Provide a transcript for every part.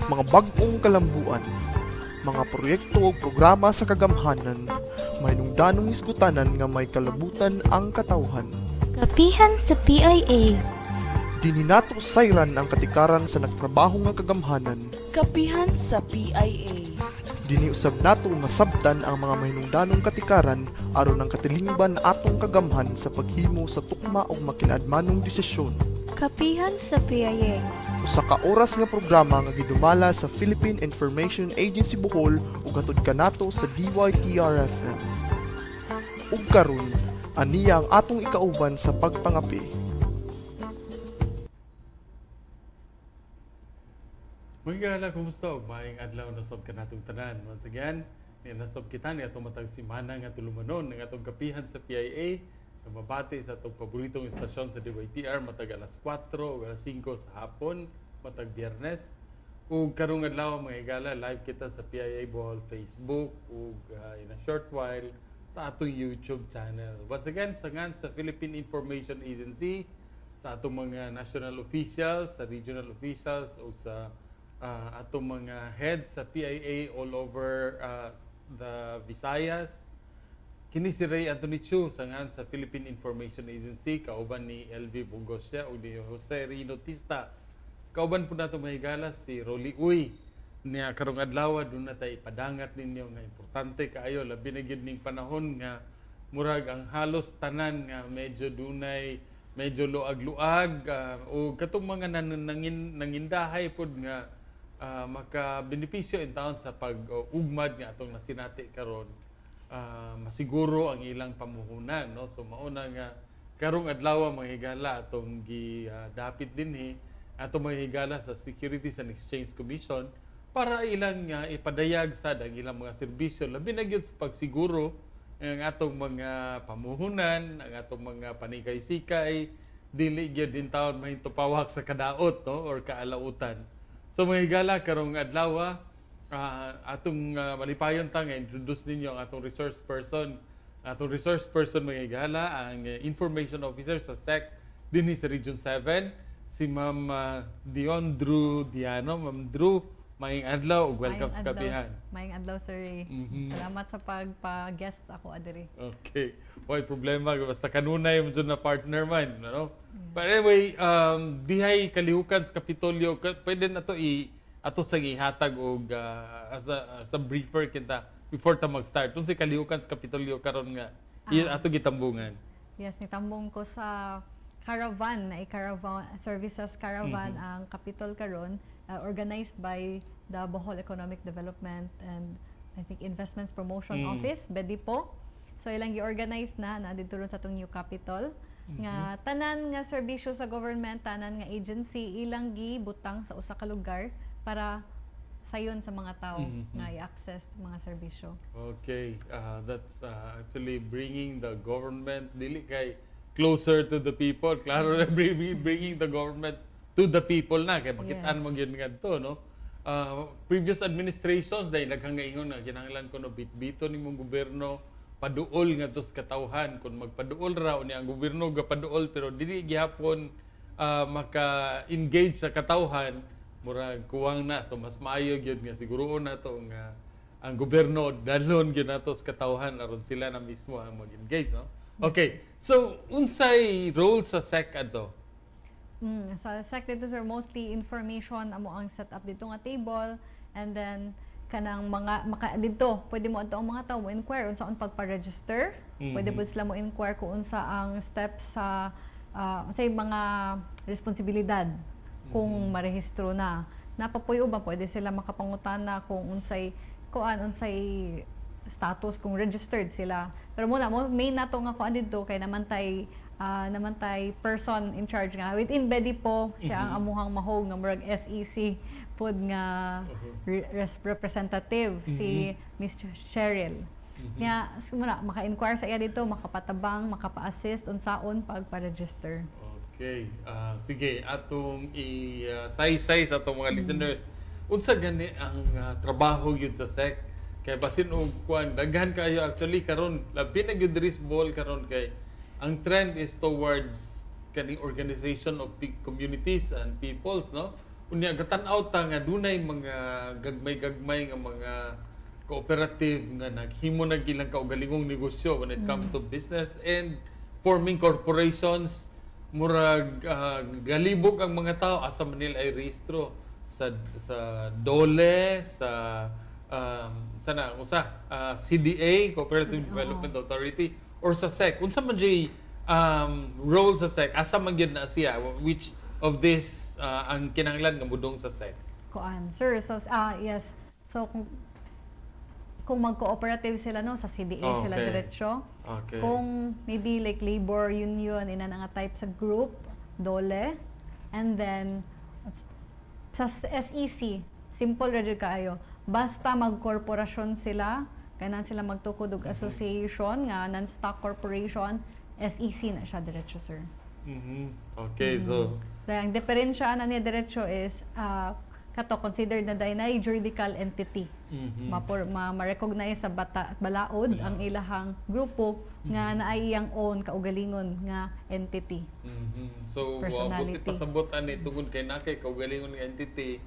Mga bag-ong kalambuan, mga proyekto ug programa sa kagamhanan, mahinungdanong hisgutanan nga may kalabutan ang katawhan. Kapihan sa PIA. Dinhi nato sayran ang katikaran sa nagtrabaho nga kagamhanan. Kapihan sa PIA. Dinhi usab nato masabtan ang mga mahinungdanong katikaran aron ang katilingban atong kagamhan sa paghimo sa tukma ug makinaadmanong desisyon. Kapihan sa PIA. Usa ka oras nga programa nga gidumala sa Philippine Information Agency Bohol ug hatod kanato sa DYTR-FM. Ug karon, aniya ang atong ikauban sa pagpangapi. Mga gala, kumusta? Ug maayong adlaw na sab kanatong tanan. Once again, ni nasab kita ni atong matag semana nga tulumanon ng atong kapihan sa PIA na mabati sa atong paboritong istasyon sa DYTR matag alas 4 o alas 5 sa hapon, matag Biyernes. Ug karong adlaw, mga higala, live kita sa PIA Bohol Facebook ug in a short while sa atong YouTube channel. Once again, sangan sa Philippine Information Agency, sa atong mga national officials, sa regional officials o sa atong mga heads sa PIA all over the Visayas. Kini si Ray Anthony Chu sangan sa Philippine Information Agency, kauban ni LV Bugosya o ni Jose Rino Tista. Kauban po nato, mga higala, si Rolly Uy. Niya karong adlaw duna tay ipadangat ninyo nga importante kaayo, labi na gyud ning panahon nga murag ang halos tanan nga medyo dunay medyo luag-luag o katong mga nangindahay pod nga makabenepisyo in taon sa pag-ugmad nga atong nasinati karon, masiguro ang ilang pamuhunan, no? So mauna nga karong adlaw, mga higala, atong gidapit dinhi atong mga higala sa Securities and Exchange Commission para ilang ipadayag sad ang ilang mga serbisyo, labi na gyud sa pagsiguro ang atong mga pamuhunan, ang atong mga panikay-sikay dili gyud din taon mahintupawak sa kadaot, no, or kaalautan. So mga higala, karong adlaw atong malipayon ta nga introduce ninyo ang atong resource person. Atong resource person, mga higala, ang information officer sa SEC dinhi sa Region 7, si Ma'am Dion Drew Diano. Ma'am Drew, maayong adlaw ug welcome Maayong sa adlaw. Kapihan. Maayong adlaw, Sir Ray. Salamat sa pagpa-guest ako adiri. Okay. Way problema, basta kanunay mo dyan na partner man, no? But anyway, dihay kalihukan sa Kapitolyo, pwede na to i ato sa gihatag og as a briefer kita before ta mag-start. Unsay kalihukan sa Kapitolyo karon nga ato gitambungan? Yes, nitambong ko sa caravan na caravan services caravan ang Capitol karon, organized by the Bohol Economic Development and I think Investments Promotion Office, BEDIPO. So ilang gi-organize na na didto ron sa atong new Capitol nga tanan nga serbisyo sa government, tanan nga agency ilang gibutang sa usa ka lugar para sayon sa mga tao nga i-access mga serbisyo. Okay, that's actually bringing the government dili kay closer to the people. Klaro na bringing the government to the people na kay makitaan mo gyud ngadto, no? Previous administrations dahil daghang ingon nga kinahanglan kuno bitbito nimong gobyerno paduol ngadto sa katawhan. Kung magpaduol ra unya ang gobyerno gapaduol pero dili gihapon maka-engage sa katawhan, murag kuwang na. So mas maayo gyud nga siguroon nato nga ang gobyerno dalhon gyud nato sa katawhan aron sila na mismo ang mag-engage, no? Okay, so unsay role sa SEC adto? Sa SEC dito, sir, mostly information amo ang setup dito nga table and then kanang mga maka dito pwede mo adto ang mga tao mo inquire unsaon pagpa-register. Pwede pud sila mo inquire kung unsa ang steps sa unsay mga responsibilidad kung marehistro na. Napapuyo ba pwede sila makapangutana kung unsay kuan, unsay status kung registered sila. Pero muna mo main nato nga kuan didto kay naman tay person in charge nga within BEDIPO, siya ang amuhang mahog nga murag SEC pod nga representative, si Miss Cheryl. Nga muna maka-inquire sa iya dito, makapatabang, makapa-assist unsaon pagpa-register. Okay, sige, atong i-saysay sa atong mga listeners. Unsa gani ang trabaho gyud sa SEC? Kay basin og kuan, daghan kayo actually karon, labi na gyud diri sa Bohol karon kay ang trend is towards kaning organization of big communities and peoples, no? Unya gatan-aw ta nga dunay mga gagmay-gagmay nga mga cooperative nga naghimo na ilang kaugalingong negosyo when it comes to business and forming corporations. Murag galibog ang mga tao, asa man nila ay rehistro, sa DOLE, sa na usa, CDA, Cooperative Development Authority, or sa SEC. Unsa man jay role sa SEC? Asa man gyud na siya? Which of this ang kinahanglan nga mudong sa SEC? Kuan, sir. So, yes. So, kung mag-cooperative sila, no, sa CDA sila diretso. Kung maybe like labor union, ina nga type sa group, DOLE. And then, sa SEC, simple ra jud kaayo. Basta magkorporasyon sila, kailangan sila magtukod og association nga non-stock corporation, SEC na siya diretso, sir. Okay, so Dahil ang diferensya na niya diretso is kato considered na dahil na juridical entity. Mapor, ma-recognize sa bata, balaod ang ilahang grupo nga naay iyang own kaugalingon nga entity. So, Personality. buti pasabot ani tungod kay na kay kaugalingon nga entity,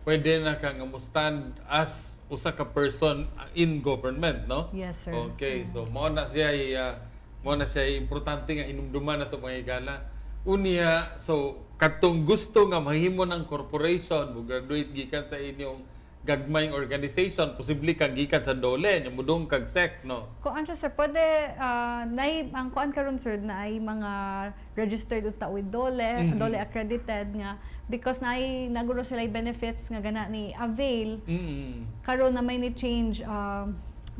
pwede na ka nga mo stand as usa ka person in government, no? Yes, sir. Okay, so mao na siya importante nga hinumduman nato, mga higala. Unya, so katong gusto nga mahimo ng corporation, mo graduate gikan sa inyong gagmayng organization, posible kang gikan sa DOLE, nya mudong kag SEC, no? Kuan siya, sir, pwede nay ang kuan karon, sir, na ay mga registered unta with DOLE, DOLE accredited nga because naay naguro sila benefits nga gana ni avail. Karon na may ni change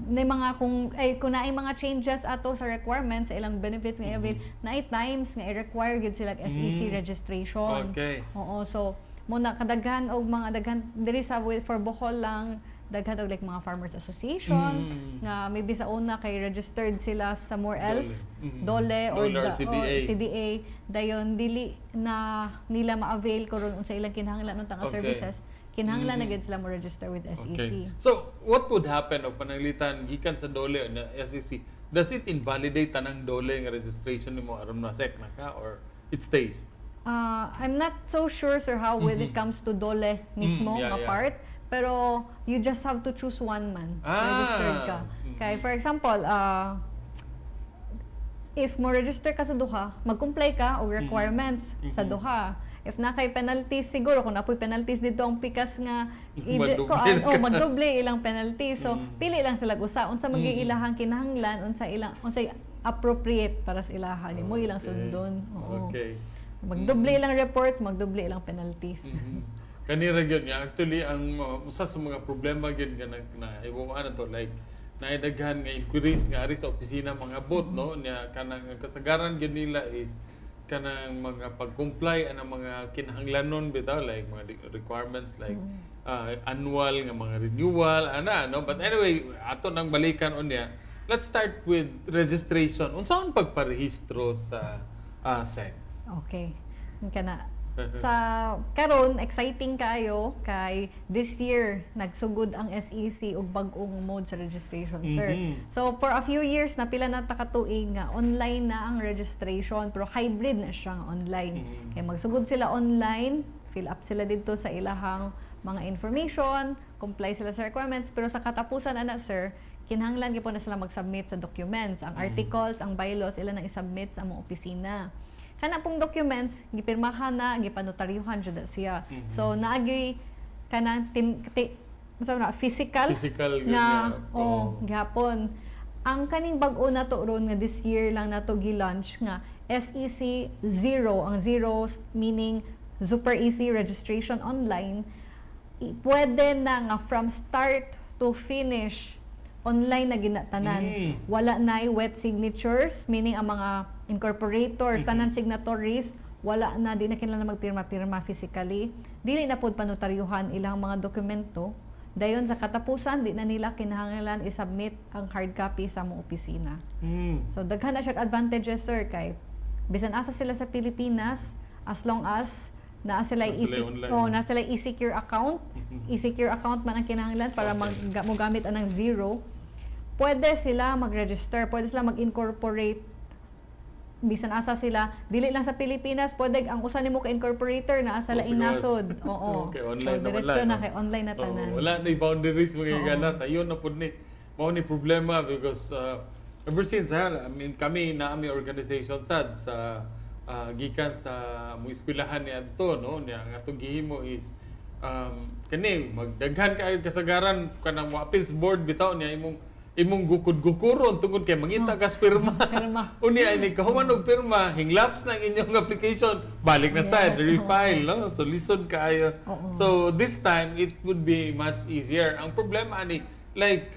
na mga kung ay kung naay mga changes ato sa requirements sa ilang benefits nga i-avail, naay times nga i-require gid sila og SEC registration. Oo, so muna kadaghan og mga daghan diri sa with for Bohol lang, daghan og like mga farmers association nga maybe sa una kay registered sila somewhere else, Dole. DOLE or, DOLE or CDA. Or CDA, dayon dili na nila ma-avail karon unsa ilang kinahanglan unta nga services, kinahanglan na gid sila mo register with SEC. Okay. So, what would happen og pananglitan gikan sa DOLE o na SEC? Does it invalidate tanang DOLE nga registration nimo aron na SEC na ka or it stays? I'm not so sure, sir, how when it comes to DOLE mismo nga part, pero you just have to choose one man. Registered ka. Kay for example, if mo register ka sa duha, mag-comply ka og requirements sa duha. If na kay penalties siguro, kung napoy penalties dito ang pikas nga Madoble kuan, ka. oh, magdoble ilang penalty. So pili lang sila usa unsa magiging ilahang kinahanglan, unsa ilang unsay appropriate para sa ilaha nimo ilang sundon. Oo. Magdoble ilang reports, magdoble ilang penalties. Kanira gyud nga actually ang usa sa mga problema gyud nga na ibuan na to, like naidaghan nga inquiries nga ari sa opisina mga bot, no, nya kanang ang kasagaran gyud nila is kanang mga pag-comply anang mga kinahanglanon bitaw, like mga requirements like annual nga mga renewal ana, no? But anyway, ato nang balikan unya. Let's start with registration. Unsaon pagparehistro sa SEC? Okay. Kana sa karon exciting kayo kay this year nagsugod ang SEC og bag-ong mode sa registration, sir. So for a few years na pila na ta ka tuig nga online na ang registration, pero hybrid na siya nga online. Kay magsugod sila online, fill up sila didto sa ilahang mga information, comply sila sa requirements, pero sa katapusan ana, sir, kinahanglan gyud po na sila mag-submit sa documents, ang articles, ang bylaws, ila nang i-submit sa among opisina. Kana pong documents gipirmahan na, gipanotaryuhan jud na siya. So naagyoy kanang tin, ti, unsa man na, physical, Physical gyud nga nga, oh, gihapon. Ang kaning bag-o na to ron nga this year lang nato gi-launch nga SEC zero, ang zero meaning super easy registration online. Pwede na nga from start to finish online na ginatanan. Wala na wet signatures, meaning ang mga incorporators, tanan signatories, wala na, di na kinahanglan magpirma-pirma physically. Dili na pud panotaryuhan ilang mga dokumento. Dayon sa katapusan, di na nila kinahanglan i-submit ang hard copy sa among opisina. So daghan na siya advantages, sir, kay bisan asa sila sa Pilipinas, as long as naa sila Naa sila easy online. Oh, naa sila e-secure account, e-secure account man ang kinahanglan para mogamit anang zero. Pwede sila mag-register, pwede sila mag-incorporate Bisan asa sila, dili lang sa Pilipinas, pwede ang usa nimo ka incorporator naa sa Oh, laing sa gawas. nasod. Oo. Okay, online So, na diretso wala, na no? kay online na Oo, tanan. wala na yung boundaries, mga higala. Sa iyo na pud ni. Mao ni problema because ever since ha, I mean, kami na ami organization sad sa gikan sa mo eskwelahan ni adto, no, niya ang atong gihimo is kani magdaghan kaayo kasagaran kanang mo appeals board bitaw niya imong gukod-gukuron tungod kay mangita kas pirma. Pirma. Unya ini kahuman og pirma, hinglaps na ang inyong application, balik na sad, refile, no? So lisod kaayo. So this time it would be much easier. Ang problema ani, like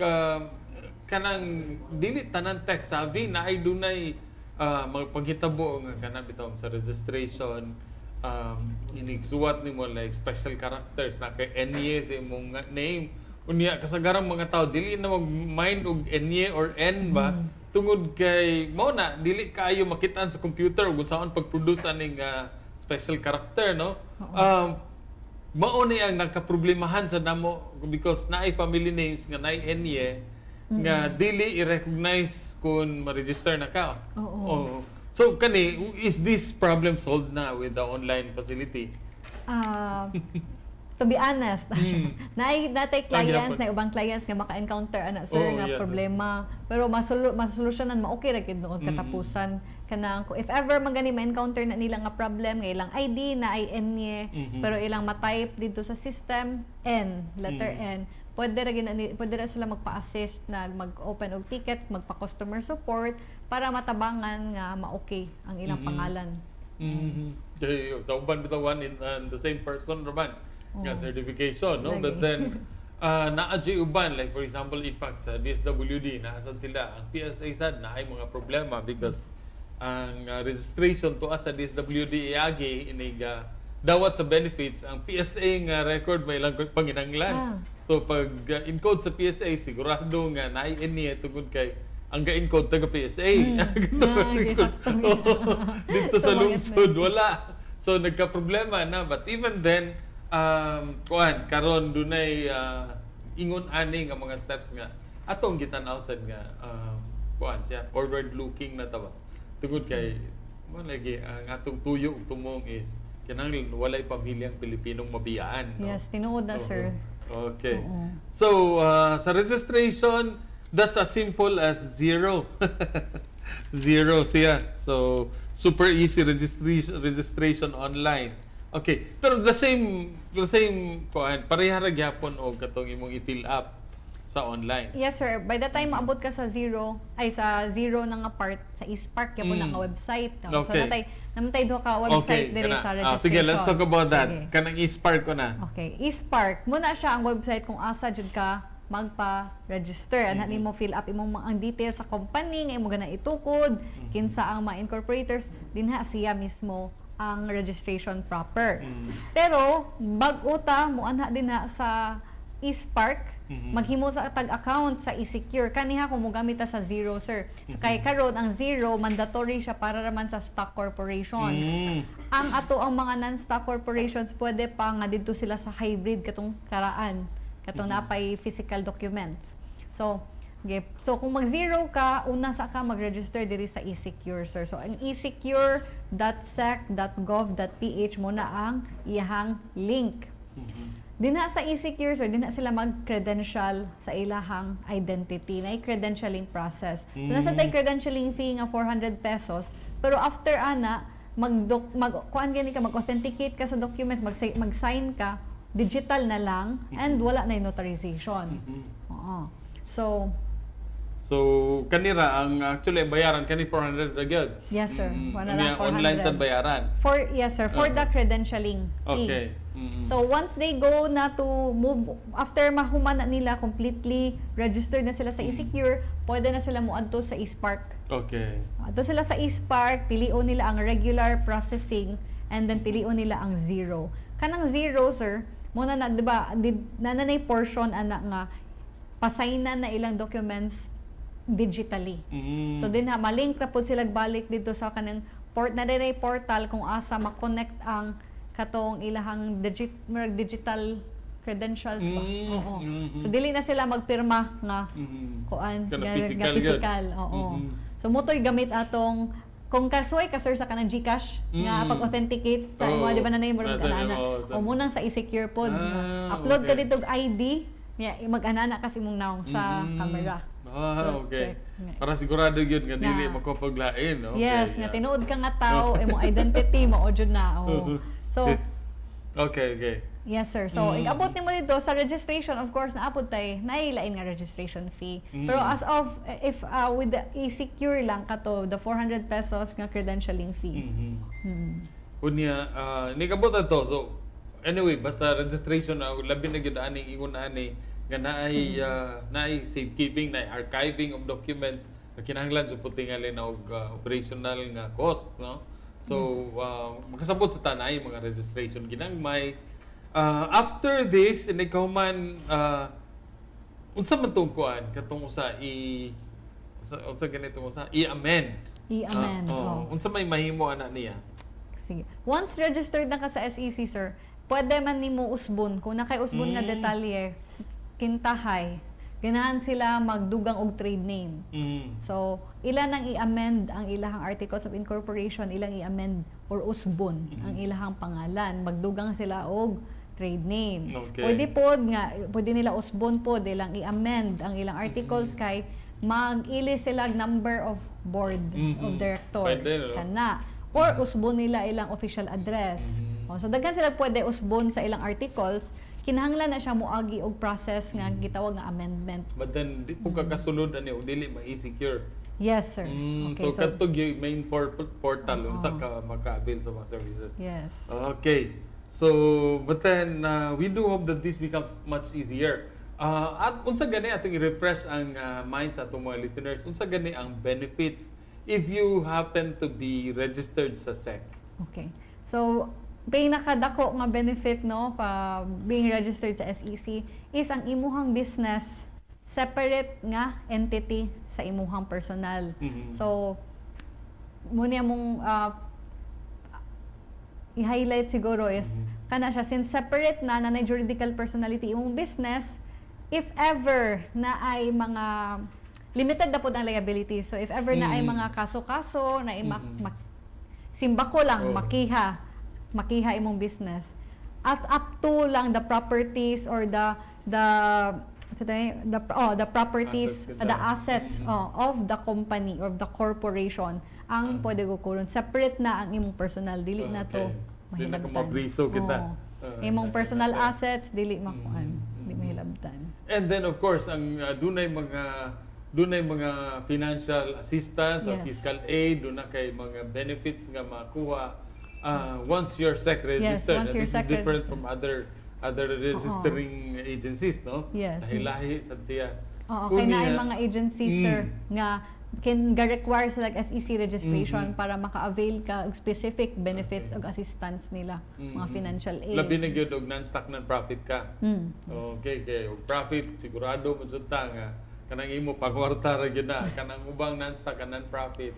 kanang dili tanan tech savvy na ay dunay mga paghitabo nga kanang bitaw sa registration, inigsuwat nimo like special characters na kay NY sa imong nga name. Unya kasagarang mga tao dili na mag-mind og NY or N ba tungod kay mao na dili kaayo makitaan sa computer ug unsaon pag-produce aning special character, no? Mao ni ang nagkaproblemahan sa namo because naay family names nga naay NY nga dili i-recognize kung ma-register na ka. Oo. Oo. So kani, is this problem solved na with the online facility? Ah, to be honest, naay natay clients gyapon. na ubang clients nga maka-encounter ana, sir, Oo, nga yes, sir. problema. Pero masolusyonan, ma-okay ra gyud noon katapusan kanang if ever man gani ma-encounter na nila nga problem nga ilang ID na ay NY pero ilang ma-type dito sa system N, letter N, pwede ra gyud pwede ra sila magpa-assist na mag-open og ticket, magpa-customer support para matabangan nga ma-okay ang ilang pangalan. Okay, sa uban bitaw one in the same person raman nga certification, no? But Lagi. then naa jud uban, like for example, in fact sa DSWD naa sad sila, ang PSA sad naay mga problema because ang registration to us sa DSWD iagi inig dawat sa benefits, ang PSA nga record may ilang panginanglan. So pag encode sa PSA, sigurado nga naay niya tungod kay ang ga-encode taga PSA. Ah, okay, sakto. Oo. Dito sa Tumangit na. lungsod wala. So nagka-problema na, but even then kuan karon dunay ingon ani nga mga steps nga atong gitan-aw sad nga kuan siya, forward looking na ta ba. Tungod kay mo lagi ang atong tuyo ug tumong is kinahanglan walay pamilyang Pilipinong mabiyaan, no? Yes, tinuod na, Oo. sir. Okay. Oo. So, sa registration, that's as simple as zero. Zero siya. So, super easy registration online. Okay. Pero the same kuan, pareha ra gyapon og katong imong i-fill up sa online. Yes, sir. By the time maabot ka sa zero, ay sa zero na nga part, sa eSpark, gyapon na ka website, no? So, natay, namatay duha ka website diri kana. sa Ah, registration. sige, let's talk about that. Sige. Kanang eSpark ko na. Okay, eSpark. Muna siya ang website kung asa jud ka magpa-register. Ana nimo fill up imong mga ang details sa company nga imo gana itukod, kinsa ang mga incorporators, dinha siya mismo ang registration proper. Pero bag-o ta mo anha dinha sa eSpark, maghimo sa tag account sa eSecure kaniha kung mogamit ta sa zero, sir. So kay karon ang zero mandatory siya para raman sa stock corporations. Ang ato ang mga non-stock corporations, pwede pa nga didto sila sa hybrid katong karaan, katong napay physical documents. So okay. So kung mag-zero ka, una sa ka mag-register diri sa eSecure, sir. So ang esecure.sec.gov.ph mo na ang iyahang link. Dinha sa eSecure, sir, dinha sila mag-credential sa ilahang identity na credentialing process. So nasa tay credentialing fee nga ₱400, pero after ana mag mag kuan gani ka, mag-authenticate ka sa documents, mag-sign ka, digital na lang and wala na yung notarization. Oo. So So, kanira ang actually ang bayaran kani 400 ra gyud. Yes, sir. Wala Unya, lang, online 400. sa bayaran. For, yes, sir, for the credentialing fee. So once they go na to move after mahuman na nila, completely registered na sila sa eSecure, pwede na sila moadto sa eSpark. Adto sila sa eSpark, pilion nila ang regular processing and then pilion nila ang zero. Kanang zero, sir, muna na, di ba, nananay portion ana nga pasayna na ilang documents digitally. So din ha, malink ra pud sila balik dito sa kanang port na rin portal kung asa ma-connect ang katong ilahang murag digital credentials ba. Oo. So dili na sila magpirma nga kuan Kana nga, physical nga gyud. physical. Oo. So mo to'y gamit atong Kung kasuway ka, sir, sa kanang GCash nga pag-authenticate sa imo, di ba, na mo Nasa ana imo, o mo nang sa e-secure pod. Upload ka okay. dito og ID niya, mag-anana kasi imong nawong sa camera. Ah, So, okay. check. Nga. Para sigurado yun nga dili makapaglain. Okay. Yes, nga tinuod ka nga tao, imong identity mao jud na. Oh. So, yes, sir. So, igabot nimo dito sa registration, of course, naapod tay nailain nga registration fee. Pero as of if with the e-secure lang kato the 400 pesos nga credentialing fee. Unya, nikabot na to. So, anyway, basta registration na labi na gyud aning ingon ani nga naay safekeeping, naay archiving of documents na kinahanglan sa tingali na og operational nga cost, no? So, makasabot sa tanay mga registration ginagmay. After this, ikaw man unsa man tong kuan katong usa i unsa ganito usa i-amend? I-amend. Ah, oo. Oh. Unsa may mahimo ana niya? Sige. Once registered na ka sa SEC, sir, pwede man nimo usbon. Kung nakay usbon nga detalye, kintahay. Ganahan sila magdugang og trade name. So, ilan ang i-amend ang ilahang articles of incorporation, ilang i-amend or usbon ang ilahang pangalan. Magdugang sila og trade name. Pwede pod nga, pwede nila usbon pod, ilang i-amend ang ilang articles kay mag-ili sila og number of board of directors. Pwede, no? Kana. Or usbon nila ilang official address. Oh, so daghan sila pwede usbon sa ilang articles, kinahanglan na siya moagi og process nga gitawag nga amendment. But then di po ka kasulod ani og dili ma-secure. Yes, sir. So, kadto gyud main portal unsa ka maka-avail sa mga services. Yes. Okay. So, but then we do hope that this becomes much easier. At unsa gani atong i-refresh ang minds sa atong mga listeners, unsa gani ang benefits if you happen to be registered sa SEC? Okay. So, pinakadako nga benefit, no, pa being registered sa SEC is ang imuhang business separate nga entity sa imuhang personal. So, muna mong i-highlight siguro is kana siya, since separate na na juridical personality imong business, if ever na ay mga limited na pod ang liability, so if ever na ay mga kaso-kaso na ay simbako lang makiha makiha imong business at up to lang the properties or the so the oh, the properties, Assets kita. The assets, oh, of the company or the corporation ang pwede kukuron. Separate na ang imong personal, dili na to Dili na ka mahilabtan. mabriso kita. Oo. Ah, Imong personal nasa- assets dili makuan, dili mahilabtan. And then, of course, ang dunay mga financial assistance or fiscal aid, dunay kay mga benefits nga makuha once you're SEC registered. Once And you're this is SEC different registered. from other other registering agencies, no? Yes. Lahi-lahi sad siya. Oo, kay naay Unya, mga agencies, sir, nga kin ga-require sila og SEC registration para maka-avail ka og specific benefits ug assistance nila, mga financial aid. Labi na gyud og non-stock non-profit ka. Okay. Og profit sigurado mo jud ta nga kanang imo pangwarta ra gyud na. Kanang ubang non-stock and non-profit,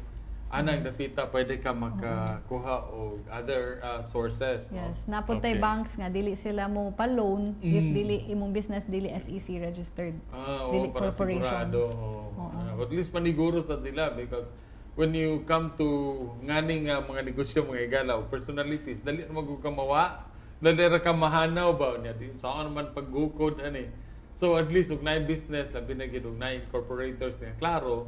anang dapita pwede ka makakuha og other sources, no? Yes, napuntay banks nga dili sila mo pa-loan if dili imong business dili SEC registered. Ah, oo, Dili para corporation. sigurado. Oo. Oo. Ah, at least paniguro sa sila because when you come to nganing nga mga negosyo, mga igala o personalities, dali ra magud ka mawa, dali ra ka mahanaw ba niya. Di saan naman paggukod ani. So at least ug naay business, labi na gyud og naay incorporators nga klaro,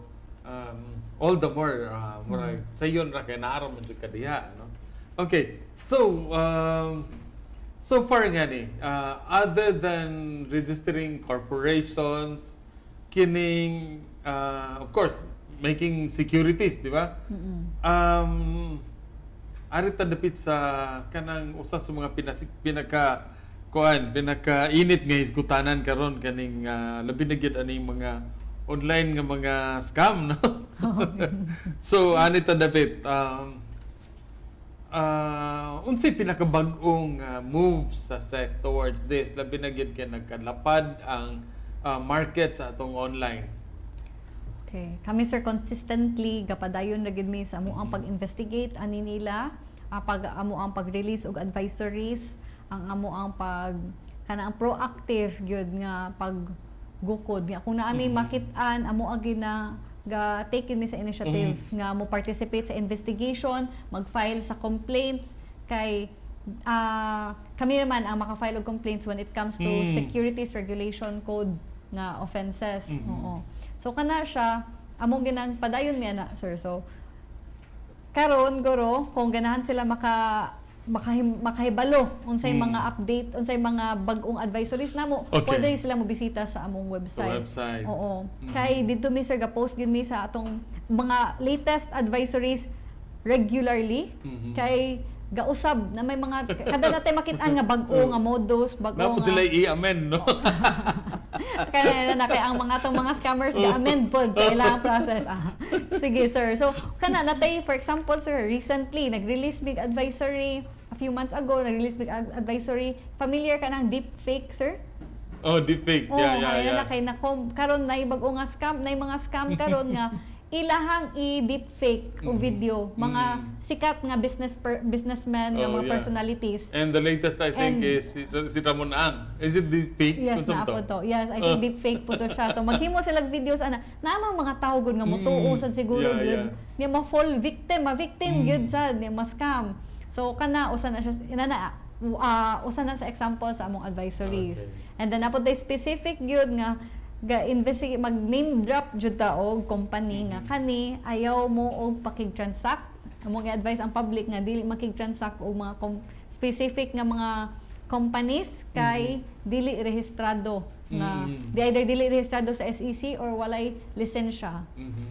all the more murag sayon ra kay naa ra man jud ka diha, no? Okay. So so far nga ni, other than registering corporations, kining, of course, making securities, di ba? Ari ta dapit sa kanang usa sa mga pinaka kuan, pinaka init nga hisgutanan karon, kaning labi na gyud aning mga online nga mga scam, no? So ani ta dapit, unsay pinakabag-ong move sa SEC towards this, labi na gyud kay nagkalapad ang market sa atong online? Okay. Kami, sir, consistently gapadayon ra gid mi sa amo ang pag-investigate ani nila, pag amo ang pag-release og advisories, ang amo ang pag kana ang proactive gyud nga paggukod nga kung naa mi makit-an, amo agi na Ga take mi sa initiative nga mo participate sa investigation, mag-file sa complaints kay kami naman ang maka-file og complaints when it comes to Securities Regulation Code nga offenses. Oo. So kana siya among ginang padayon mi ana, sir. So karon guro kung ganahan sila makahibalo unsay mga update, unsay mga bag-ong advisories namo, pwede sila mobisita sa among Sa website. Website. Oo. Kay didto mi, sir, ga-post gyud mi sa atong mga latest advisories regularly kay gausab na may mga kada natay makit-an nga bag-o nga modus, bag-o Napod nga sila i-amend, no? Kaya na kay ang mga atong mga scammers ga-amend pod sa ilang process. Ah. Sige, sir. So kana natay, for example, sir, recently nag-release big advisory a few months ago, nag-release big advisory. Familiar ka ng deep fake, sir? Oh, deepfake. Oo, kaya na kay nakom karon nay bag-o nga scam, nay mga scam karon nga ilahang i-deep fake og video mga sikat nga businessmen nga mga personalities. And the latest, I think, is si Ramon Ang. Is it deepfake? Yes, Unsa naa to? po to. Yes, I think deep fake po to siya. So maghimo sila videos ana. Naamang mga tao gud nga motuo sad siguro gyud. Niya ma-fall victim, ma-victim gyud sad, niya ma-scam. So kana usa na siya ina na usa na sa example sa among advisories. And then napod specific gyud nga ga investigate, mag name drop jud ta og company nga kani ayaw mo og pakig-transact. Among i-advise ang public nga dili makig-transact og mga specific nga mga companies kay dili rehistrado nga di either dili rehistrado sa SEC or walay lisensya.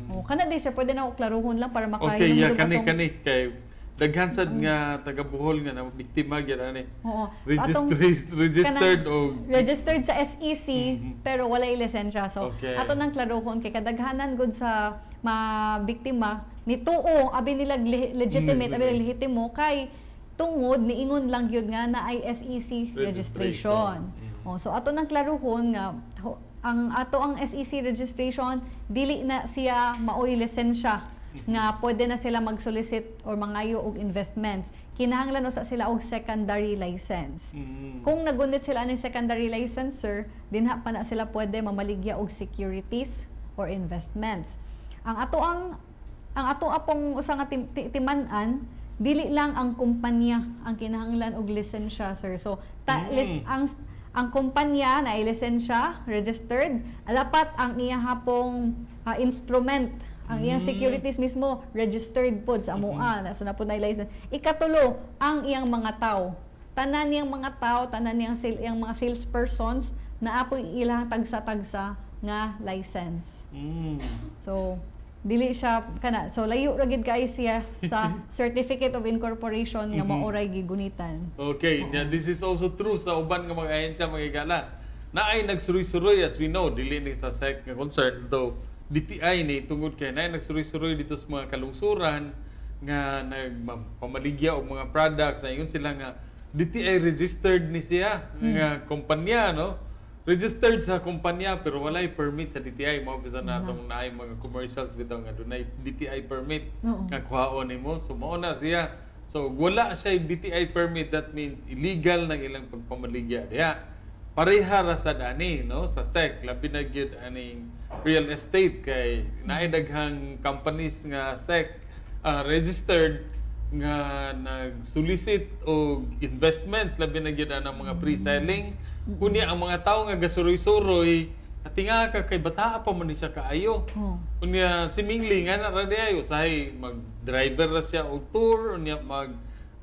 Oh, kana di, sir, pwede na ako klaruhon lang para maka Okay, yeah, kani kani kay daghan sad nga taga Bohol nga na biktima gyud ani. Oo. Registered Kanang og registered sa SEC pero walay lisensya. So ato nang klaruhon kay kadaghanan gud sa mabiktima nituo abi nila legitimate, abi nila lehitimo kay tungod niingon lang gyud nga na ay SEC registration. Registration. Oh, so ato nang klaruhon nga ang ato ang SEC registration dili na siya maoy lisensya nga pwede na sila mag-solicit or mangayo og investments. Kinahanglan usa sila og secondary license. Kung nagunit sila ng secondary license, sir, dinha pa na sila pwede mamaligya og securities or investments. Ang ato apong usa nga timan-an, dili lang ang kumpanya ang kinahanglan og lisensya, sir. So ta, ang kumpanya na lisensya, registered, dapat ang iya hapong instrument, ang iyang securities mismo registered pod sa amoa na so na pod na license. Ikatulo, ang iyang mga tao. Tanan niyang mga tao, tanan niyang iyang mga salespersons na apoy ilang tagsa-tagsa nga license. So dili siya kana. So layo ra gid kay siya sa certificate of incorporation nga maoray gigunitan. Okay, yeah, this is also true sa uban nga mga ahensya, mga higala. Na ay nagsuroy-suroy, as we know, dili ni sa SEC nga concern though DTI ni tungod kay naay nagsuroy-suroy dito sa mga kalungsuran nga nagpamaligya og mga products na ingon sila nga DTI registered ni siya nga kumpanya, no? Registered sa kumpanya pero walay permit sa DTI. Mao bitaw na atong naay mga commercials bitaw nga dunay DTI permit nga kuhaon nimo. So mao na siya. So wala siya DTI permit, that means illegal ng ilang pagpamaligya diha. Pareha ra sad ani, no, sa SEC, labi na gyud aning real estate kay naay daghang companies nga SEC registered nga nag-solicit og investments, labi na gyud ang mga pre-selling. Kunya ang mga tawo nga gasuroy-suroy, atinga ka kay bataa pa man ni siya kaayo. Unya seemingly nga na ra diay usahay mag-driver ra siya og tour, unya mag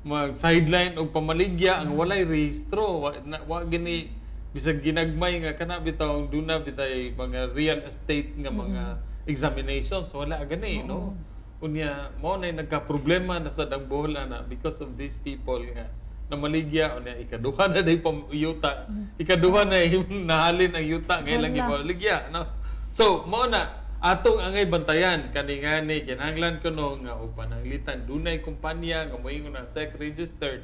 mag sideline og pamaligya ang walay rehistro, wa gini bisag ginagmay nga kana bitaw ang duna bitay mga real estate nga mga examinations, wala gani, no? Unya mao na nagka-problema na sa ang Bohol ana because of these people nga namaligya. Unya ikaduha na day pam yuta, ikaduha na nahalin ang yuta nga ilang Hala. gipaligya, no? So mao na atong angay bantayan kani ngani kinahanglan kuno nga og pananglitan dunay kumpanya nga moingon na SEC registered,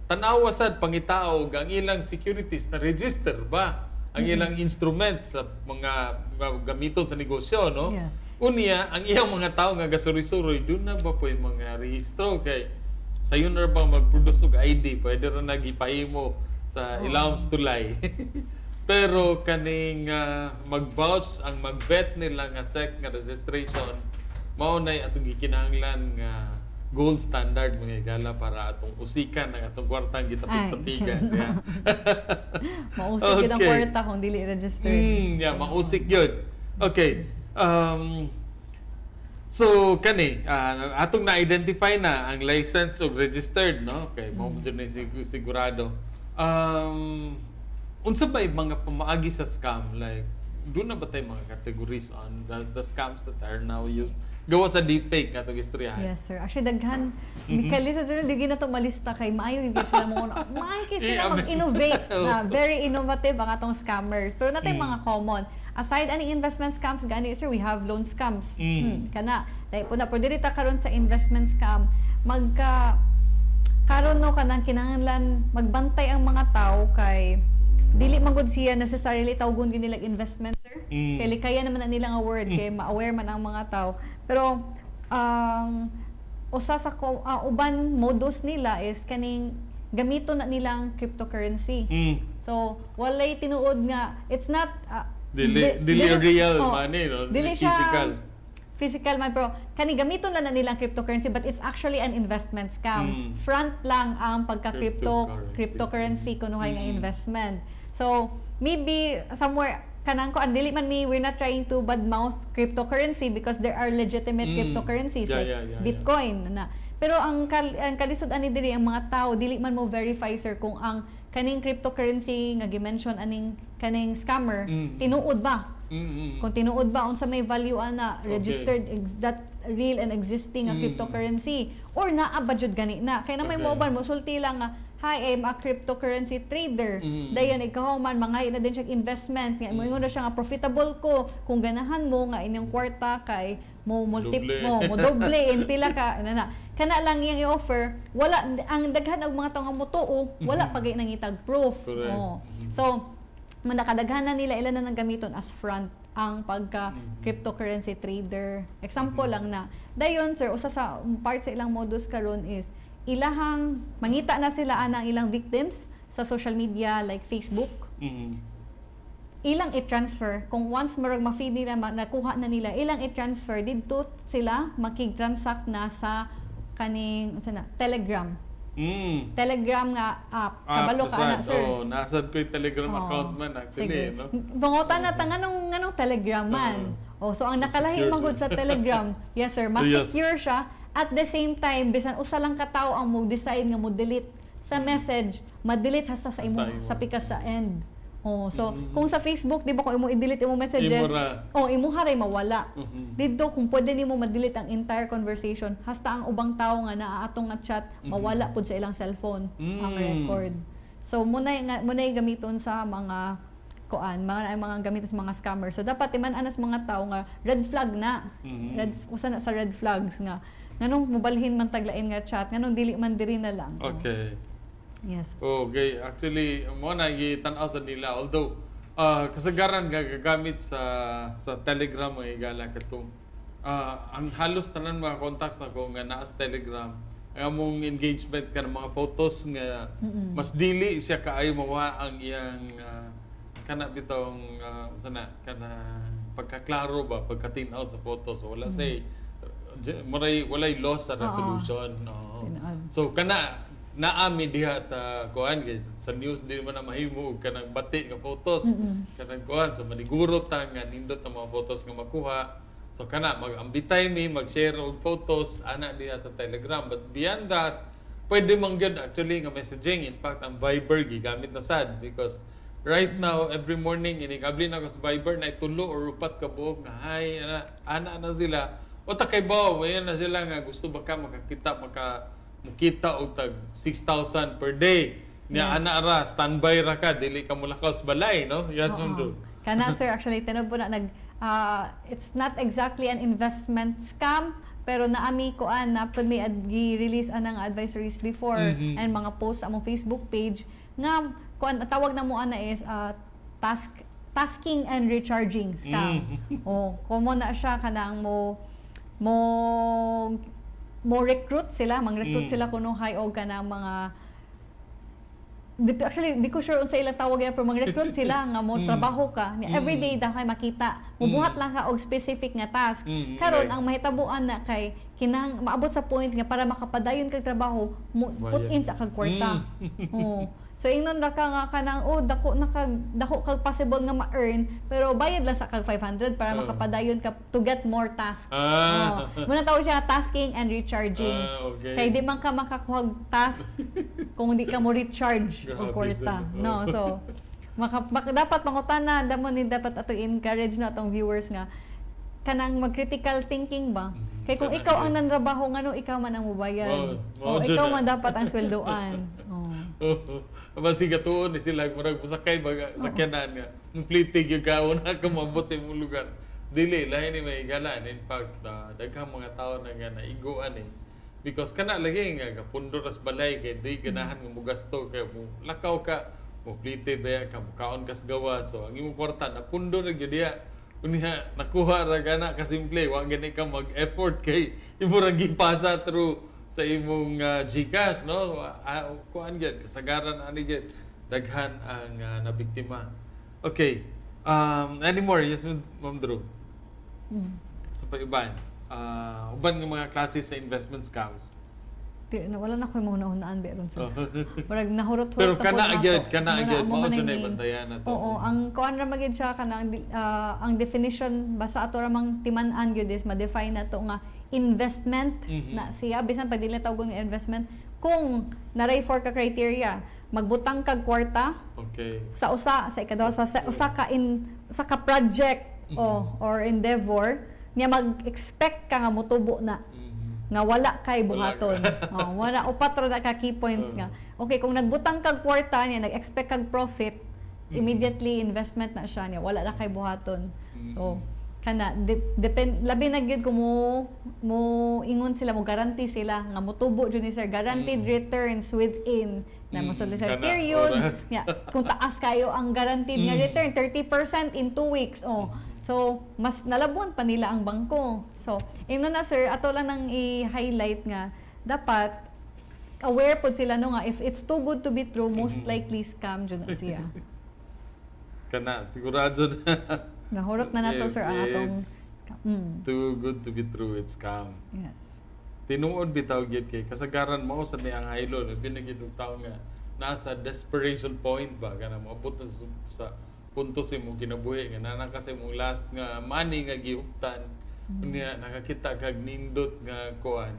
tan-awa sad, pangitao og ang ilang securities na register ba ang ilang instruments sa mga gamiton sa negosyo, no? Unya ang iyang mga tao nga gasuroy-suroy, duna ba po'y mga rehistro? Kay sayon ra bang mag-produce og ID, pwede ra nagipahimo sa Ilams Tulay. Pero kaning mag-vouch ang mag-vet nila nga SEC nga registration, mao nay atong gikinahanglan nga gold standard, mga higala, para atong usikan ang atong kwartang gitapig-tapigan. Yeah. Mausik gyud ang kwarta kung dili registered. Yeah, mausik yun. Okay. So, kani, atong na-identify na ang license ug registered, no? Okay, mao mo jud na sigurado. Unsa ba yung mga pamaagi sa scam? Like, duna ba tay mga categories on the scams that are now used? Gawa sa deepfake atong istoryahan. Yes, sir. Actually, daghan. Di kalisod sila, di na to malista kay maayo gyud sila mo. Maayo kay sila mag-innovate. Na very innovative ang atong scammers. Pero naa tay mga common. Aside aning investment scams gani, sir, we have loan scams. Kana. Like po na pero diri ta karon sa investment scam, magka karon no, kanang kinahanglan magbantay ang mga tao kay dili man gud siya necessarily tawgon gyud nila investment, sir. Kay likaya naman na nila nga word kay ma-aware man ang mga tao. Pero ang usa sa uban modus nila is kaning gamiton na nilang cryptocurrency. So walay tinuod nga it's not Dili dili real money, no? Dili siya physical. Physical man, pero kani gamiton lang na nilang cryptocurrency, but it's actually an investment scam. Front lang ang pagka crypto Cryptocurrency. Cryptocurrency kunuhay nga investment. So maybe somewhere kanang ko dili man mi, we're not trying to badmouth cryptocurrency because there are legitimate cryptocurrencies like Bitcoin na. Pero ang kalisod ani diri, ang mga tao dili man mo verify, sir, kung ang kaning cryptocurrency nga gi-mention aning kaning scammer tinuod ba, kung tinuod ba, unsa may value ana, registered that real and existing nga cryptocurrency or naa ba jud gani na kay na may mobile mo sulti lang nga, "Hi, I'm a cryptocurrency trader." Dayon ikaw man mangay na din siya investments nga moingon na siya nga profitable ko, kung ganahan mo nga inyong kwarta kay mo multi Doble. mo doble in pila ka na na kana lang iyang i-offer. Wala ang daghan og mga tawo nga motuo, wala pa gay nangitag proof. Correct. Oh. So mo nakadaghan na nila, ilan na nang gamiton as front ang pagka cryptocurrency trader. Example lang na. Dayon, sir, usa sa part sa ilang modus karon is ilahang mangita na sila anang ilang victims sa social media like Facebook. Ilang i-transfer kung once murag ma-feed nila, nakuha na nila, ilang i-transfer didto sila makig-transact na sa kaning unsa na Telegram. Telegram nga app. Ah, Kabalo ka ana, nasad. sir? Oh, nasad ko yung Telegram Oo. account man actually, Sige. no? Pangutan na ta nganong Telegram man. Oh, so ang Mas nakalahi secure man gud sa Telegram, yes sir, mas secure siya. At the same time, bisan usa lang ka tawo ang mo decide nga mo delete sa message, ma-delete hasta sa imo Sa imo. sa pikas sa end. Oh, so kung sa Facebook, di ba, kung imo i-delete imong messages, Imo ra. oh, imo ray mawala. Didto kung pwede nimo ma-delete ang entire conversation, hasta ang ubang tawo nga naa atong nga chat, mawala pud sa ilang cellphone ang record. So muna yung gamiton sa mga kuan, mga gamiton sa mga scammer. So dapat timan anas mga tao nga red flag na. Red usa na sa red flags nga nganong mobalhin man taglain nga chat, nganong dili man diri na lang. Oh. Yes. Okay, actually mo na gitan-aw sa nila, although kasagaran nga gagamit sa Telegram, mga higala, katong ang halos tanan mga contacts nako nga naa sa Telegram, ang among engagement ka mga photos nga mas dili siya kaayo mawa ang iyang kana bitong unsa na kana pagkaklaro ba, pagkatin-aw sa photo. So wala say muray walay loss sa resolution, no? Tinuod. So kana naami diha sa kuan guys, sa news di man na mahimo og kanang bati nga photos, kanang kuan sa maniguro ta nga nindot ang mga photos nga makuha. So kana mag-ambitay mi mag-share og photos ana diha sa Telegram, but beyond that pwede man gyud actually nga messaging. In fact, ang Viber gigamit na sad because right now every morning inigabli na ko sa Viber na tulo or upat ka buok nga hi ana ana na sila o ta kay bawo na sila nga gusto ba ka makakita mukita og tag 6,000 per day niya. Ana ra, standby ra ka, dili ka mulakaw sa balay, no? Yes, ma'am Do. Kana, sir, actually tinuod po na nag it's not exactly an investment scam, pero naami kuan na pud may gi-release anang advisories before and mga post sa among Facebook page nga kuan, tawag na mo ana is tasking and recharging scam. Oh, common na siya kanang mo mo mo recruit sila, mang-recruit sila kunuhay og kanang mga Actually, di ko sure unsa ilang tawag yan, pero mag-recruit sila nga mo trabaho ka. Ni everyday da kay makita. Mubuhat lang ka og specific nga task. Karon ang mahitabuan na kay kinahang maabot sa point nga para makapadayon kag trabaho, mo put Bayad. In sa kag kwarta. Oo. So ingnon ra ka nga kanang, oh, dako na kag dako kag possible nga ma-earn, pero bayad lang sa kag 500 para makapadayon ka to get more tasks. Oh. Muna tawag siya tasking and recharging. Kay di man ka makakuha og task kung di ka mo recharge og Grabe kwarta. sila. No, so dapat mangutana damo ni, dapat ato encourage na atong viewers nga kanang mag-critical thinking ba. Kay kung Kana ikaw ang gyud. nanrabaho, ngano ikaw man ang mubayad? Oo, mao O jud ikaw na. man dapat ang sweldoan. Oh. Aba siga tuon ni sila, murag musakay ba sakyanan nga muplitig yung kauna ka moabot sa imong lugar. Dili lahi ni may gala. In fact, daghang mga tao na nga naiguan eh. Because kana lagi nga gapundo ras balay kay di ganahan nga mogasto, kay mo lakaw ka, mo plite ba ka, mukaon kas gawas. So ang imong kwarta napundo ra gyud diya. Unya nakuha ra gana kasimple, wa gani ka mag-effort kay imo ra gipasa through sa imong GCash, no? Kuan gyud, kasagaran ani gyud daghan ang nabiktima. Okay. Any more? Yes, Ma'am Drew. Sa paiban, uban nga mga klase sa investment scams. Di, na, wala na ko yung mga ba ron, sir. Murag nahurot-hurot Pero na kana po nato. gyud, kana Muna, gyud, amo mao man jud ang na main. ibantayan na to. Oo, ang kuan ra magyud siya kanang ang definition basta ato ra mang timan-an gyud is ma-define na to nga investment na siya, bisan pag dili tawgon nga investment kung naray four ka criteria: magbutang kag kwarta sa usa, sa ikaduha, sa usa ka in usa ka project o or endeavor niya, mag-expect ka nga motubo na nga wala kay Wala buhaton. Oh, wala, upat ra na ka key points nga. Okay, kung nagbutang kag kwarta niya, nag-expect kag profit, immediately investment na siya niya, wala na kay buhaton. So kana depend labi na gyud kung mo ingon sila, mo guarantee sila nga motubo jud ni sir, guaranteed returns within na mo sir Kana, period oras. nga kung taas kayo ang guaranteed nga return, 30% in 2 weeks, oh. So mas nalabon pa nila ang bangko. So ino na, sir, ato lang nang i-highlight nga dapat aware pod sila, no, nga if it's too good to be true, most likely scam jud na siya. Kana sigurado na. Nahurot na nato, If sir, ang atong it's too good to be true, it's scam. Tinuod bitaw gyud kay kasagaran mao sa ni ang haylo na binagid og tawo nga nasa desperation point ba, kana moabot na sa punto sa imong kinabuhi nga naa ka sa imong last nga money nga gihuptan. Unya nakakita kag nindot nga kuan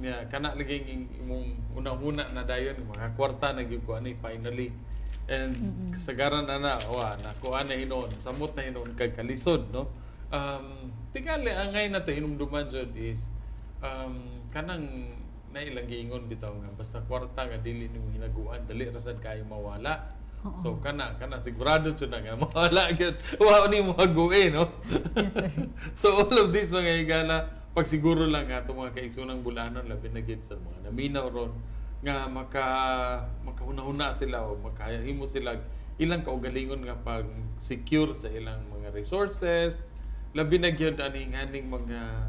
niya, kana lagi imong unang-una na dayon, makakwarta na gyud ko ani finally. And kasagaran ana wa na kuan na hinuon, samot na hinuon kag kalisod, no? Tingali ang ngay na to hinumduman jud is kanang nailang giingon bitaw nga basta kwarta nga dili nimo hinaguan, dali ra sad kayo mawala. So kana sigurado jud na nga mawala gyud, wa ni mo haguin, no? Yes, sir. So all of this, mga higala, pagsiguro lang nga atong mga kaigsoonang bulanon, labi na gid sa mga naminaw ron, nga makahuna-huna sila o makahimo sila ilang kaugalingon nga pag secure sa ilang mga resources, labi na gyud aning aning mga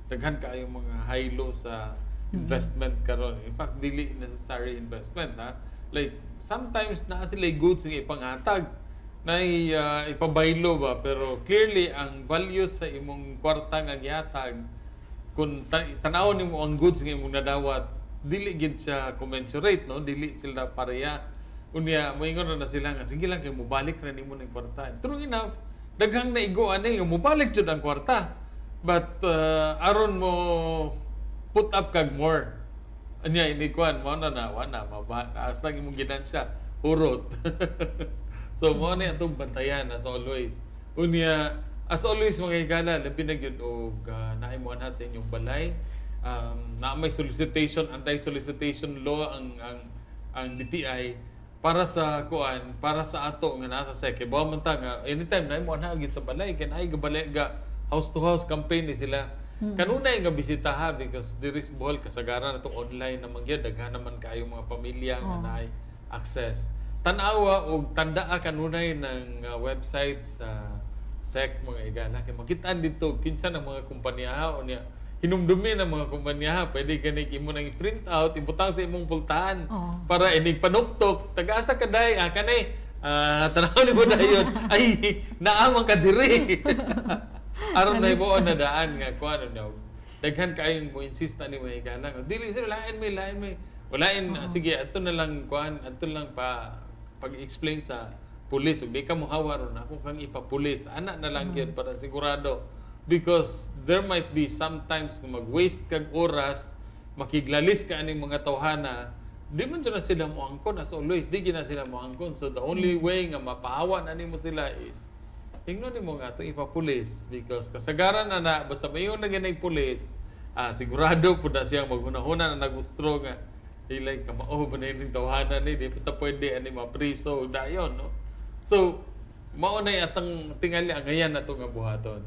daghan kaayo mga haylo sa investment karon. In fact, dili necessary investment ha, like sometimes naa sila goods nga ipanghatag na ipabaylo ba, pero clearly ang value sa imong kwarta nga gihatag, kung tan-awon nimo ang goods nga imong nadawat, dili gid siya commensurate, no? Dili sila pareha. Unya moingon na sila nga sige lang kay mobalik na nimo ning kwarta. True enough, daghang naigo ani nga mobalik jud ang kwarta, but aron mo put up kag more. Anya ini kuan mo na na wa na maba asa imong ginansya, hurot. So mo na atong bantayan as always. Unya as always, mga higala, labi na gyud og naay mo anha sa inyong balay, na may solicitation, anti-solicitation law ang DTI para sa kuan, para sa ato nga nasa SEC. Kay bawa man ta nga anytime na mo anha gyud sa balay kay naay gabalay ga house to house campaign ni sila. Kanunay nga bisita ha, because there is Bohol, kasagaran atong online naman gyud, daghan naman kaayo mga pamilya nga naay access. Tan-awa og tandaa kanunay ng website sa SEC, mga igala, kay makitaan dito kinsa ng mga kumpanya ha, unya Hinumdumi ng mga kumpanya ha, pwede gani imo nang i-print out, ibutang sa imong pultahan Oo. para inig panuktok, taga-asa ka day, ah, kanay, ah, tanaw ni mo dayon, ay, naamang ka diri. Aron na ibuon na daan nga, kuan ano daw. Daghan kaayong mo insist na ni mo higala. Dili sir, lain may, lain may. Walain, sige, ato na lang kuan, ato lang pa pag-explain sa pulis. Ug di ka mohawa ron, ako kang ipapulis. Ana na lang yun para sigurado. Because there might be sometimes kung mag-waste kag oras, makiglalis ka aning mga tawhana, di man jud na sila moangkon as always, di gina sila moangkon. So the only way nga mapahawa na nimo sila is ingnon nimo nga atong ipapulis because kasagaran na na basta mayon na ganay pulis, ah, sigurado pud na siyang maghunahuna na nagustro nga ilay kamao ba na yung tawhana ni di pa ta pwede ani mapriso ug dayon, no? So mao na atang tingali ang ngayan nato nga buhaton.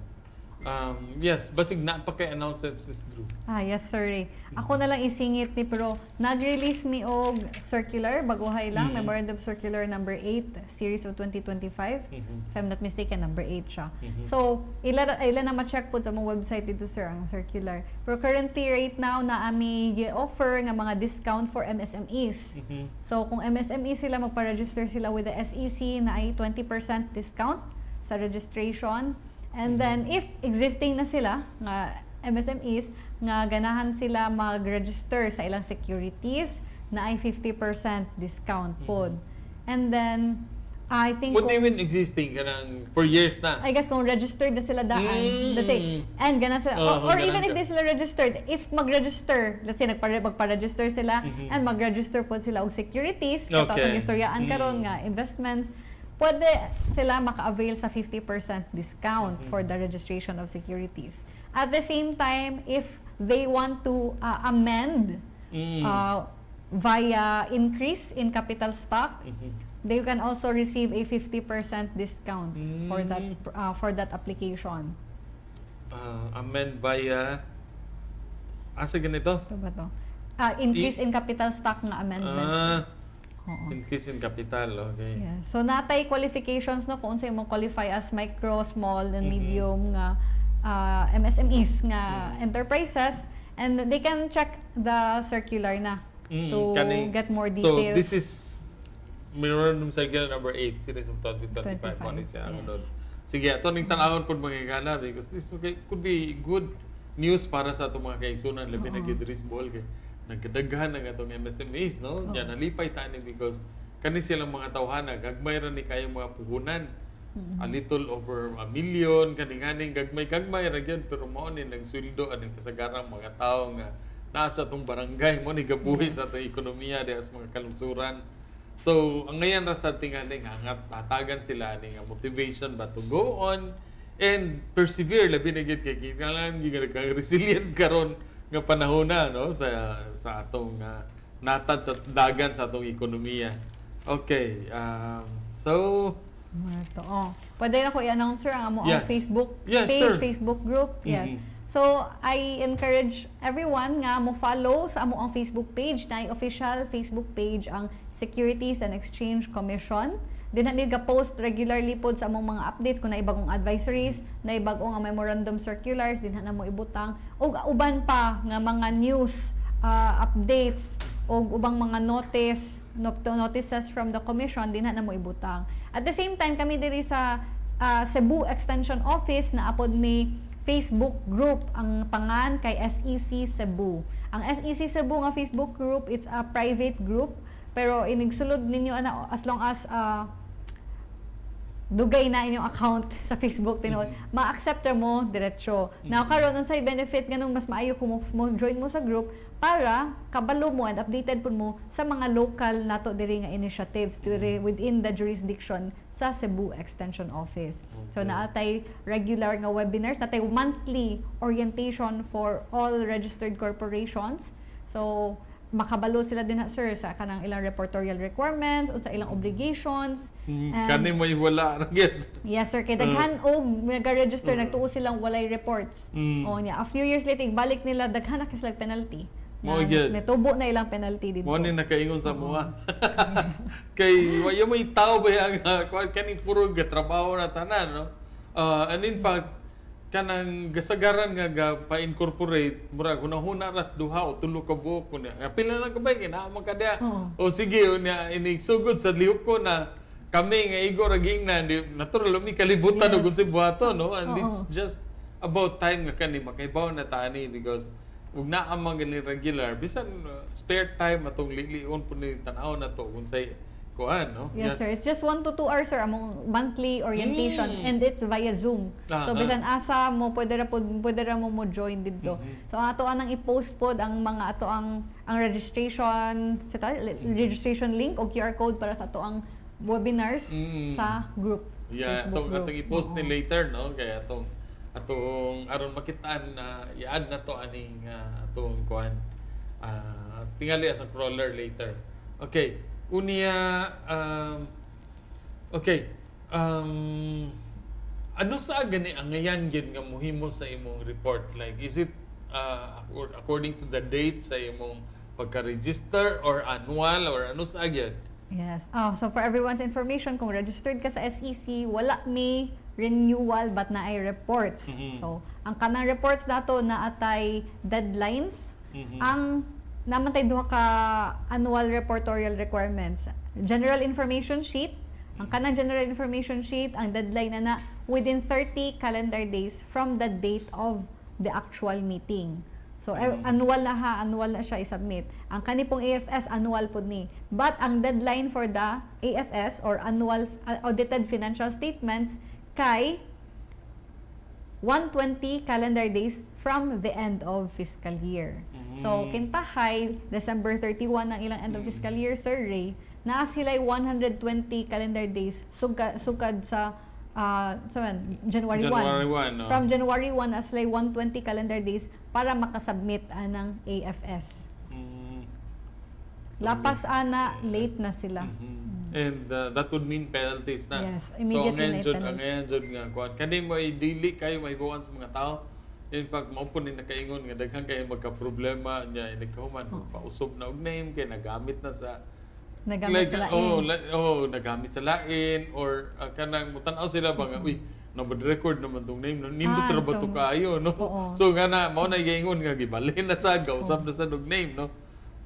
Yes, basig na pa kay announcements, Miss Drew. Ah, yes, sir. Ray. Ako na lang isingit ni pero nag-release mi og circular baguhay lang, Memorandum Circular number 8, series of 2025. If I'm not mistaken, number 8 siya. So, ila na ma-check po sa among website dito, sir, ang circular. Pero currently, right now, na ami gi-offer nga mga discount for MSMEs. So, kung MSME sila, magpa-register sila with the SEC na ay 20% discount sa registration. And then, if existing na sila, nga MSMEs, nga ganahan sila mag-register sa ilang securities, na ay 50% discount pod. And then, I think What do you mean existing kanang for years na? I guess kung registered na sila daan, let's say, and gana sila, Oo, or kung even ganahan if di sila registered, if mag-register, let's say, magpa-register sila, and mag-register po sila og securities, kato atong istoryaan karon nga investments, pwede sila maka-avail sa 50% discount for the registration of securities. At the same time, if they want to amend via increase in capital stock, they can also receive a 50% discount for that application. Amend via asa ganito? Ito ba to? Ah, increase in capital stock nga amendments. Ah, Oo. Increase in capital, okay. Yeah. So natay qualifications, no, kung unsay mo qualify as micro, small and medium nga MSMEs nga enterprises, and they can check the circular na to get more So details. this is Memorandum Circular number 8, series of 2025. 25, Mo ni siya yes. ano. Sige, ato ning tan-awon pod, mga higala, because this could be good news para sa atong mga kaigsunan, labi na gyud diri sa Bohol kay nagkadaghan ang atong MSMEs, no? Oo. Yan nalipay ta ni because kani silang mga tawhana gagmay ra ni kayong mga puhunan. A little over a million kani nganing gagmay-gagmay ra gyud, pero mao ni nagsweldo aning kasagarang mga tawo nga naa sa atong barangay, mo ni gabuhi sa atong ekonomiya diha sa mga kalungsuran. So, ang ngayon ra sa tingali nga hatagan sila ani nga motivation ba to go on and persevere, labi na gyud kay kinahanglan gyud nga resilient karon nga panahon na, no, sa sa atong natad sa dagan sa atong ekonomiya. Okay, so Mga to. Oh. Pwede na ko i-announce, sir, ang amo ang Facebook page, Facebook group. Yes. So, I encourage everyone nga mo follow sa amo ang Facebook page na official Facebook page ang Securities and Exchange Commission. Din na mi ga-post regularly pod sa among mga updates kung naay bagong advisories, naay bag-o nga memorandum circulars, din na mo ibutang ug uban pa nga mga news updates ug ubang mga notice notices from the commission, din na mo ibutang. At the same time, kami diri sa Cebu Extension Office na apod may Facebook group, ang pangan kay SEC Cebu. Ang SEC Cebu nga Facebook group, it's a private group, pero inigsulod ninyo ana as long as dugay na inyong account sa Facebook tinuod, ma-accept ra mo diretso. Now karon, unsay benefit nganong mas maayo kung mo join mo sa group? Para kabalo mo and updated pud mo sa mga local nato diri nga initiatives diri within the jurisdiction sa Cebu Extension Office. So naatay regular nga webinars, natay monthly orientation for all registered corporations. So makabalo sila din ha, sir, sa kanang ilang reportorial requirements, unsa ilang obligations. Kani mo wala ra gyud. Yes, sir, kay daghan og nag-register, nagtuo silang walay reports. O niya, a few years later, balik nila, daghan na kay sila penalty. Mao Na, gyud. nitubo na ilang penalty dito. Mo ni nakaingon sa mua. Kay wa may tao ba yang kuan kani puro gatrabaho na tanan, no? And in fact, Kanang gasagaran nga ga pa-incorporate, murag hunahuna ras duha o tulo ka buok unya. Nga pila lang ka ba naa man ka diha. Oo. O sige, unya inig sugod sa lihok ko na kami nga igo ra giingnan di natural mi kalibutan og unsay buhaton, no? And Oo. it's just about time nga kani makaibaw na ta ani because ug naa man gani regular bisan spare time atong lilion pud ni tan-aw na to unsay kuan, no? Yes, sir. It's just 1 to 2 hours, sir, among monthly orientation and it's via Zoom. So bisan asa mo, pwede ra mo mo join didto. So ang ato anang i-post pod ang mga ato ang registration sa registration link o QR code para sa ato ang webinars sa group. Yeah, Facebook atong group. atong i-post ni later, no? Kaya atong atong aron makitaan na i-add na to aning atong kuan tingali as a crawler later. Okay. Unya, okay. Ano sa gani ang ngayan gyud nga mohimo sa imong report? Like, is it according to the date sa imong pagka-register or annual or ano sa gyud? Yes. Oh, so for everyone's information, kung registered ka sa SEC, wala may renewal but naay reports. So, ang kanang reports nato naa tay deadlines. Ang naman tay duha ka annual reportorial requirements. General information sheet. Ang kanang general information sheet, ang deadline na na within 30 calendar days from the date of the actual meeting. So annual na ha, annual na siya i-submit. Ang kani pong AFS, annual pud ni. But ang deadline for the AFS or annual audited financial statements kay 120 calendar days from the end of fiscal year. So, kintahay, December 31 ang ilang end of fiscal year, Sir Ray, naa sila'y 120 calendar days sugad sa sa man, January 1. January 1, no? From January 1 naa sila'y 120 calendar days para makasubmit anang AFS. Lapas ana, late na sila. And that would mean penalties na. Yes, immediately So, ang na jud, penalty. ang ngayon jud nga kuan. Kani mo ay dili kayo maibuan sa mga tao. In fact, mao po ni nakaingon nga daghan kayo magka-problema nya nagkahuman pausob na og name kay nagamit na sa Nagamit like, sa lain. Oh, like, oh, nagamit sa lain or kanang mutan-aw sila ba nga, uy, number record naman tong name, no? Nindot Ah, ra ba to kaayo, no? Oo. So nga na mao na giingon nga gibalhin na sa gausap na sa og name, no?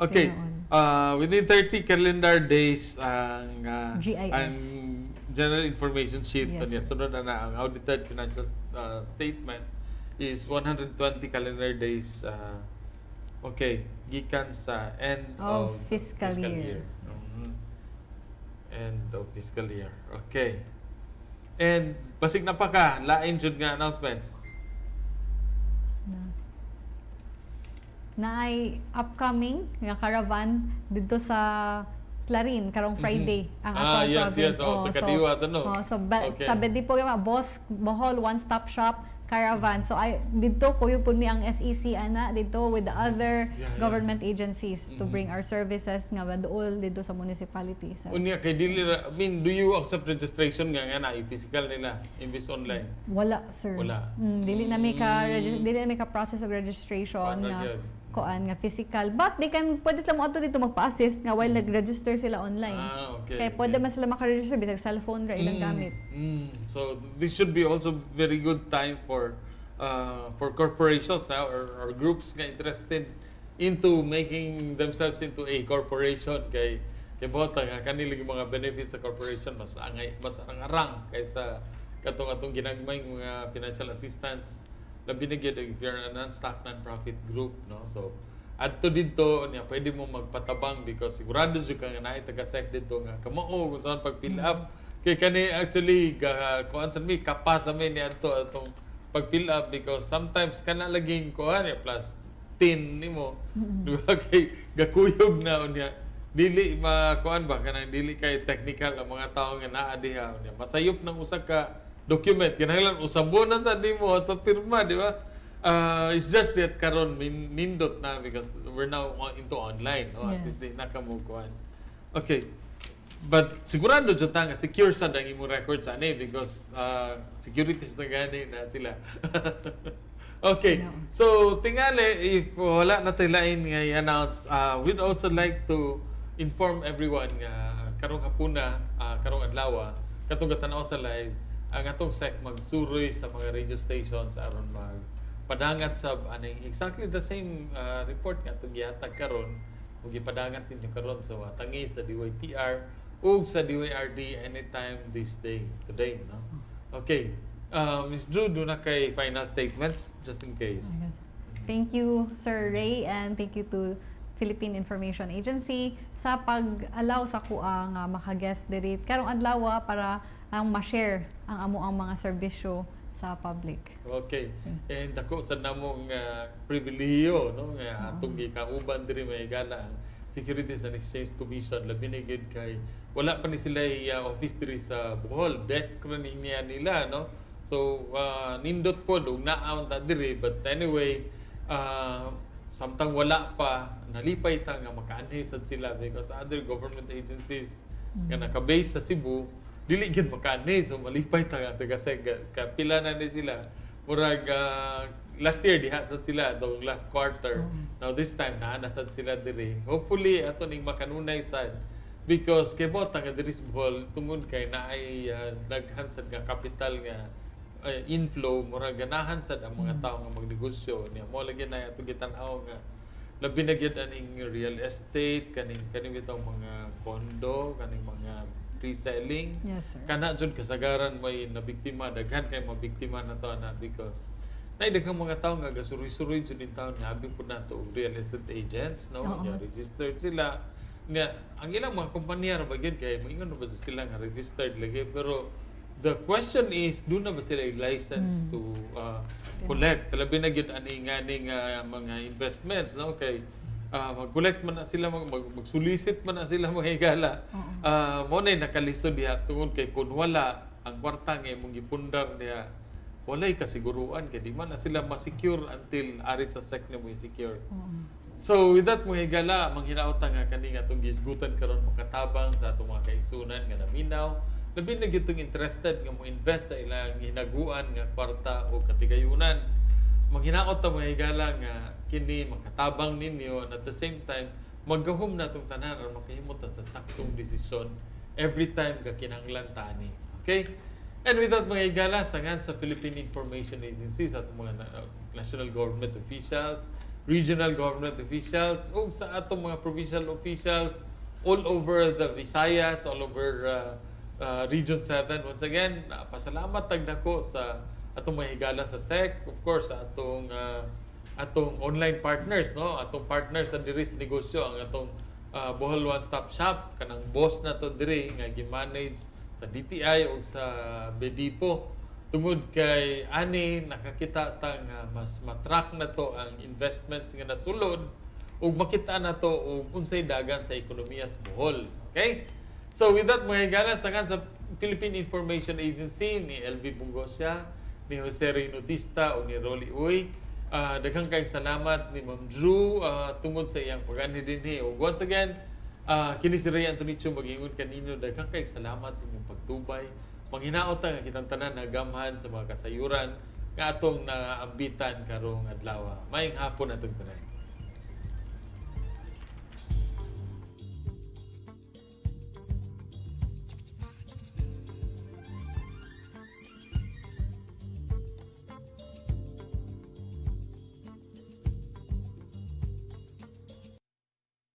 Okay. Tinuod. Within 30 calendar days ang GIS. ang General Information Sheet Yes, niya sir. sunod na na ang audited financial statement is 120 calendar days, okay, gikan sa end of of fiscal year. End of fiscal year. Okay. And basig na pa ka, lain jud nga announcements. Na ay upcoming nga caravan dito sa Clarin karong Friday ang Ah, atong yes, province. yes. Oh, sa Kadiwa, sa no? Oh, so sa Bedipo yung mga Boss Bohol One Stop Shop Caravan. So ay didto kuyo pud mi ang SEC ana didto with the other government agencies to bring our services nga maduol didto sa municipality. So, Unya kay dili I mean, do you accept registration nga nga na i-physical nila imbis online? Wala, sir. Wala. Dili na mi ka process of registration Wala nga gyud. Kuan nga physical. But they can pwede sila moadto didto magpa-assist nga while nag-register sila online. Kaya pwede man sila maka-register bisag cellphone ra ilang gamit. So this should be also very good time for corporations or groups nga interested into making themselves into a corporation kay kay bota nga kanila yung mga benefits sa corporation mas angay, mas arang-arang kaysa katong atong ginagmay mga financial assistance, labi na gyud if you're a non-stock non-profit group, no? So adto didto niya pwede mo magpatabang because sigurado jud ka nga naay taga-SEC didto nga kamao kung saan pag fill up kay kani actually ga kuan sa mi kapas sa mi ni adto atong pag fill up because sometimes kana laging kuan eh, plus tin nimo, di ba, kay gakuyog na unya dili makuan ba kanang dili kay technical ang mga tao nga naa diha unya masayop ng usa ka document, kinahanglan usabon na sa nimo hasta pirma, di ba? It's just that karon nindot na because we're now into online, no? At least di na ka mo kuan. Okay, but sigurado jud ta nga secure sad ang imong records ani because securities na gani na sila. Okay. No. So tingali if wala na tay lain nga i-announce, we'd also like to inform everyone nga karong hapuna, karong adlaw, katong gatanaw sa live, Ang atong SEC magsuroy sa mga radio stations aron mag padangat sa aning exactly the same report nga atong gihatag karon ug gipadangat ninyo karon sa watangi sa DYTR ug sa DYRD anytime this day today, no? Okay, Ms. Drew, duna kay final statements just in case? Thank you, Sir Ray, and thank you to Philippine Information Agency sa pag-allow sa akoa nga maka-guest diri karong adlaw para ang ma-share ang amo ang mga serbisyo sa public. Okay. And dako sa namong pribilehiyo, no, nga atong gikauban diri, mga higala, ang Securities and Exchange Commission, labi na gyud kay wala pa ni sila office diri sa Bohol. Desk ra ni niya nila, no. So nindot po ug naa ta diri, but anyway, samtang wala pa, nalipay ta nga makaanhi sad sila because other government agencies nga naka-base sa Cebu dili gyud makaanhi. So malipay ta nga taga kapila na ni sila. Murag last year diha sad sila dong last quarter. Now this time naa na sad sila diri. Hopefully ato ning makanunay sad because kay bota nga diri sa Bohol tungod kay naay daghan sad nga capital nga inflow, murag ganahan sad ang mga tao nga magnegosyo niya. Mo lagi na ato gitan-aw nga labi na gyud aning real estate, kaning bitong mga condo, kaning mga reselling. Yes, sir. Kana jud kasagaran may nabiktima, daghan kay mabiktima na to ana because nay daghang mga tao nga gasuroy-suroy jud in town nga abi pud nato og real estate agents, no? Nga registered sila nga ang ilang mga kumpanya ra ba gyud, kay moingon ra ba jud sila nga registered lagi, pero the question is, duna ba sila license to collect, labi na gyud ani nga ning mga investments, no? Kay mag-collect man na sila, mag-solicit man na sila, mga higala. Mo na nakalisod diha tungod kay kun wala ang kwarta nga imong gipundar diha, walay kasiguruan kay di man na sila ma-secure until ari sa SEC na mo secure. So with that, mga higala, manghinaot nga kani nga atong gisgutan karon makatabang sa atong mga kaigsunan nga naminaw. Labi na gyud tong interested nga mo invest sa ilang hinaguan nga kwarta o katigayunan. Manghinaot ta, mga higala, nga kini makatabang ninyo and at the same time maggahom na atong tanan aron makahimo ta sa saktong desisyon every time ga kinahanglan ta ani. Okay? And with that, mga higala, sa ngan sa Philippine Information Agency, sa atong mga national government officials, regional government officials, ug sa atong mga provincial officials all over the Visayas, all over Region 7. Once again, pasalamat tag dako sa atong mga higala sa SEC, of course, sa atong online partners, no? Atong partners sa diri sa negosyo, ang atong Bohol One Stop Shop, kanang boss na to diri nga gi-manage sa DTI o sa BEDIPO. Tungod kay ani nakakita ta nga mas matrack na to ang investments nga nasulod ug makita na to og unsay dagan sa ekonomiya sa Bohol. Okay? So with that, mga higala, sa ngan sa Philippine Information Agency ni LV Bungosya, ni Jose Ray Notista o ni Rolly Uy, daghang kayong salamat ni Ma'am Drew tungod sa iyang pag-anhi dinhi. Ug once again, kini si Ray Antonicho mag-ingon kaninyo, daghang kayong salamat sa inyong pagtubay. Manghinaot nga kitang tanan nagamhan sa mga kasayuran nga atong naambitan karong adlaw. Maayong hapon atong tanan.